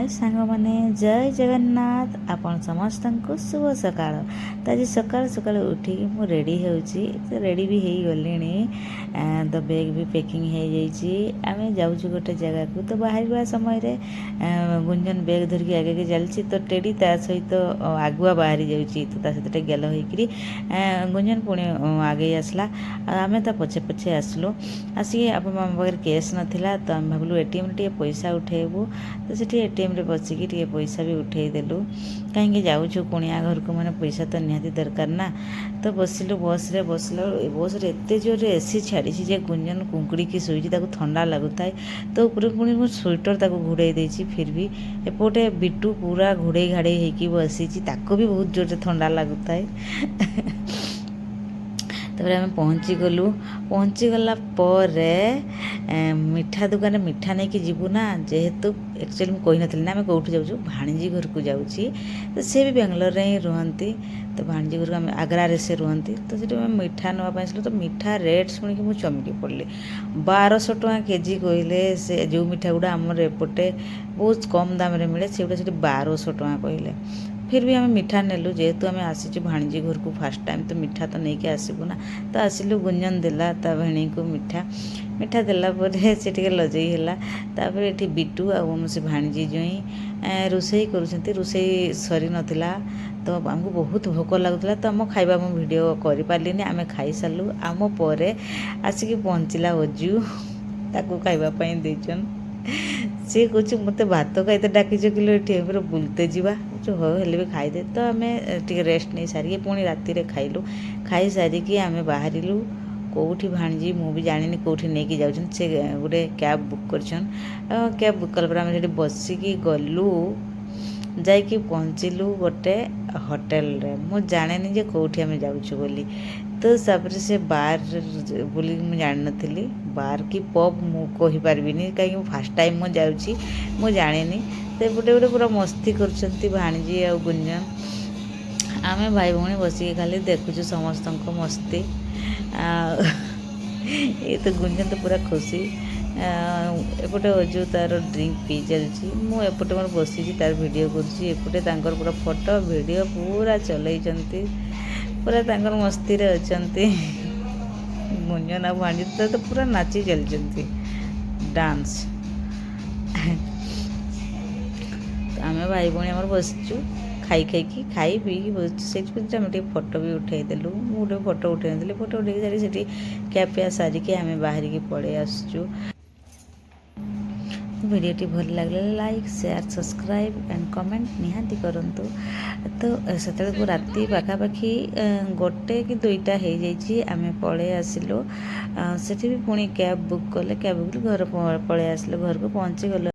ହାଏ ସାଙ୍ଗମାନେ, ଜୟ ଜଗନ୍ନାଥ। ଆପଣ ସମସ୍ତଙ୍କୁ ଶୁଭ ସକାଳ। ତ ଆଜି ସକାଳୁ ସକାଳୁ ଉଠିକି ମୁଁ ରେଡ଼ି ହେଉଛି, ତ ରେଡ଼ି ବି ହେଇଗଲିଣି, ତ ବ୍ୟାଗ୍ ବି ପ୍ୟାକିଂ ହେଇଯାଇଛି। ଆମେ ଯାଉଛୁ ଗୋଟେ ଜାଗାକୁ। ତ ବାହାରିବା ସମୟରେ ଗୁଞ୍ଜନ ବ୍ୟାଗ୍ ଧରିକି ଆଗେ ଆଗେ ଚାଲିଛି, ତ ଟେଡ଼ି ତା ସହିତ ଆଗୁଆ ବାହାରି ଯାଉଛି। ତ ତା ସହିତ ଟିକେ ଗେଲ ହେଇକିରି ଗୁଞ୍ଜନ ପୁଣି ଆଗେଇ ଆସିଲା ଆଉ ଆମେ ତା ପଛେ ପଛେ ଆସିଲୁ। ଆସିକି ଆପଣ ଆମ ପାଖରେ କ୍ୟାସ୍ ନଥିଲା, ତ ଆମେ ଭାବିଲୁ ଏଟିଏମ୍ରେ ଟିକେ ପଇସା ଉଠେଇବୁ। ତ ସେଠି ଏଟିଏମ୍ରେ ବସିକି ଟିକେ ପଇସା ବି ଉଠେଇ ଦେଲୁ, କାହିଁକି ଯାଉଛୁ କୁଣିଆ ଘରକୁ ମାନେ ପଇସା ତ ନିହାତି ଦରକାର ନା। ତ ବସିଲୁ ବସ୍ରେ। ବସିଲା ବେଳକୁ ବସ୍ରେ ଏତେ ଜୋରରେ ଏସି ଛାଡ଼ିଛି ଯେ ଗୁଞ୍ଜନ କୁଙ୍କୁଡ଼ିକି ଶୋଇଛି, ତାକୁ ଥଣ୍ଡା ଲାଗୁଥାଏ। ତ ଉପରେ ପୁଣି ମୁଁ ସ୍ୱେଟର୍ ତାକୁ ଘୋଡ଼େଇ ଦେଇଛି। ଫିର୍ ବି ଏପଟେ ବିଟୁ ପୁରା ଘୋଡ଼େଇ ଘାଡ଼େଇ ହେଇକି ବସିଛି, ତାକୁ ବି ବହୁତ ଜୋରରେ ଥଣ୍ଡା ଲାଗୁଥାଏ। ତାପରେ ଆମେ ପହଞ୍ଚିଗଲୁ। ପହଞ୍ଚିଗଲା ପରେ ମିଠା ଦୋକାନରେ ମିଠା ନେଇକି ଯିବୁ ନା, ଯେହେତୁ ଆକ୍ଚୁଆଲି ମୁଁ କହିନଥିଲି ନା ଆମେ କେଉଁଠି ଯାଉଛୁ। ଭାଣିଜୀ ଘରକୁ ଯାଉଛି। ତ ସେ ବି ବାଙ୍ଗଲୋରରେ ହିଁ ରୁହନ୍ତି। ତ ଭାଣିଜୀ ଘରକୁ ଆମେ, ଆଗ୍ରାରେ ସେ ରୁହନ୍ତି। ତ ସେଠି ଆମେ ମିଠା ନେବା ପାଇଁ ଆସିଲୁ। ତ ମିଠା ରେଟ୍ ଶୁଣିକି ମୁଁ ଚମକି ପଡ଼ିଲି। 1200 ଟଙ୍କା କେଜି କହିଲେ ସେ। ଯେଉଁ ମିଠା ଗୁଡ଼ା ଆମର ଏପଟେ ବହୁତ କମ୍ ଦାମରେ ମିଳେ, ସେଗୁଡ଼ା ସେଠି 1200 ଟଙ୍କା କହିଲେ। ଫିର୍ ବି ଆମେ ମିଠା ନେଲୁ, ଯେହେତୁ ଆମେ ଆସିଛୁ ଭାଣିଜୀ ଘରକୁ ଫାର୍ଷ୍ଟ ଟାଇମ୍, ତ ମିଠା ତ ନେଇକି ଆସିବୁ ନା। ତ ଆସିଲୁ, ଗୁଞ୍ଜନ ଦେଲା ତା ଭେଣୀକୁ ମିଠା। ମିଠା ଦେଲା ପରେ ସେ ଟିକେ ଲଜେଇ ହେଲା। ତାପରେ ଏଠି ବିଟୁ ଆଉ ଆମ ସେ ଭାଣିଜୀ ଜୋଇଁ ରୋଷେଇ କରୁଛନ୍ତି। ରୋଷେଇ ସରିନଥିଲା, ତ ଆମକୁ ବହୁତ ଭୋକ ଲାଗୁଥିଲା। ତ ଆମ ଖାଇବା ମୁଁ ଭିଡ଼ିଓ କରିପାରିଲିନି। ଆମେ ଖାଇସାରିଲୁ। ଆମ ପରେ ଆସିକି ପହଞ୍ଚିଲା ଅଜୁ, ତାକୁ ଖାଇବା ପାଇଁ ଦେଇଛନ୍। ସିଏ କହୁଛି, "ମୋତେ ଭାତ ଖାଇତେ ଡାକିଛ କିଲୋ ଏଠି, ପୁରା ବୁଲତେ ଯିବା।" ହଉ, ହେଲେ ବି ଖାଇଦେ। ତ ଆମେ ଟିକେ ରେଷ୍ଟ ନେଇ ସାରିକି ପୁଣି ରାତିରେ ଖାଇଲୁ। ଖାଇସାରିକି ଆମେ ବାହାରିଲୁ। କେଉଁଠି ଭାଣିଜୀ ମୁଁ ବି ଜାଣିନି କେଉଁଠି ନେଇକି ଯାଉଛନ୍ତି। ସେ ଗୋଟେ କ୍ୟାବ୍ ବୁକ୍ କରିଛନ୍। କ୍ୟାବ୍ ବୁକ୍ କଲା ପରେ ଆମେ ସେଠି ବସିକି ଗଲୁ। ଯାଇକି ପହଞ୍ଚିଲୁ ଗୋଟେ ହୋଟେଲରେ। ମୁଁ ଜାଣେନି ଯେ କେଉଁଠି ଆମେ ଯାଉଛୁ ବୋଲି। ତ ତାପରେ ସେ ବାର୍ ବୋଲି ମୁଁ ଜାଣିନଥିଲି। ବାର୍ କି ପବ୍ ମୁଁ କହିପାରିବିନି, କାହିଁକି ମୁଁ ଫାର୍ଷ୍ଟ ଟାଇମ୍ ମୁଁ ଯାଉଛି, ମୁଁ ଜାଣିନି। ତ ଏପଟେ ଗୋଟେ ପୁରା ମସ୍ତି କରୁଛନ୍ତି ଭାଣିଜୀ ଆଉ ଗୁଞ୍ଜନ। ଆମେ ଭାଇ ଭଉଣୀ ବସିକି ଖାଲି ଦେଖୁଛୁ ସମସ୍ତଙ୍କ ମସ୍ତି। ଆଉ ଏ ତ ଗୁଞ୍ଜନ ତ ପୁରା ଖୁସି। ଏପଟେ ଅଜୁ ତାର ଡ୍ରିଙ୍କ ପିଇ ଚାଲିଛି। ମୁଁ ଏପଟେ ମୋର ବସିଛି, ତାର ଭିଡ଼ିଓ କରୁଛି। ଏପଟେ ତାଙ୍କର ପୁରା ଫଟୋ ଭିଡ଼ିଓ ପୁରା ଚଲେଇଛନ୍ତି, ପୁରା ତାଙ୍କର ମସ୍ତିରେ ଅଛନ୍ତି। ଗୁଞ୍ଜନ ଆଉ ଭାଣିଜୀ ତ ପୁରା ନାଚି ଚାଲିଛନ୍ତି ଡାନ୍ସ। ତ ଆମେ ଭାଇ ଭଉଣୀ ଆମର ବସିଛୁ, ଖାଇ ଖାଇକି, ଖାଇ ପିଇକି ବସିଛୁ। ସେଇଠି ଆମେ ଟିକେ ଫଟୋ ବି ଉଠେଇଦେଲୁ। ମୁଁ ଗୋଟେ ଫଟୋ ଉଠେଇ ନଥିଲି। ଫଟୋ ଉଠେଇକି ସାରି ସେଠି ଖିଆପିଆ ସାରିକି ଆମେ ବାହାରିକି ପଳେଇ ଆସୁଛୁ। ଭିଡ଼ିଓଟି ଭଲ ଲାଗିଲେ like, share, subscribe and comment ନିହାତି କରନ୍ତୁ। ତ ସେତେବେଳକୁ ରାତି ପାଖାପାଖି 1 କି 2ଟା ହେଇଯାଇଛି। ଆମେ ପଳେଇ ଆସିଲୁ। ସେଠି ବି ପୁଣି କ୍ୟାବ୍ ବୁକ୍ କଲେ। କ୍ୟାବ୍ ବୁକ୍ ଘର ପଳେଇ ଆସିଲୁ। ଘରକୁ ପହଞ୍ଚିଗଲୁ।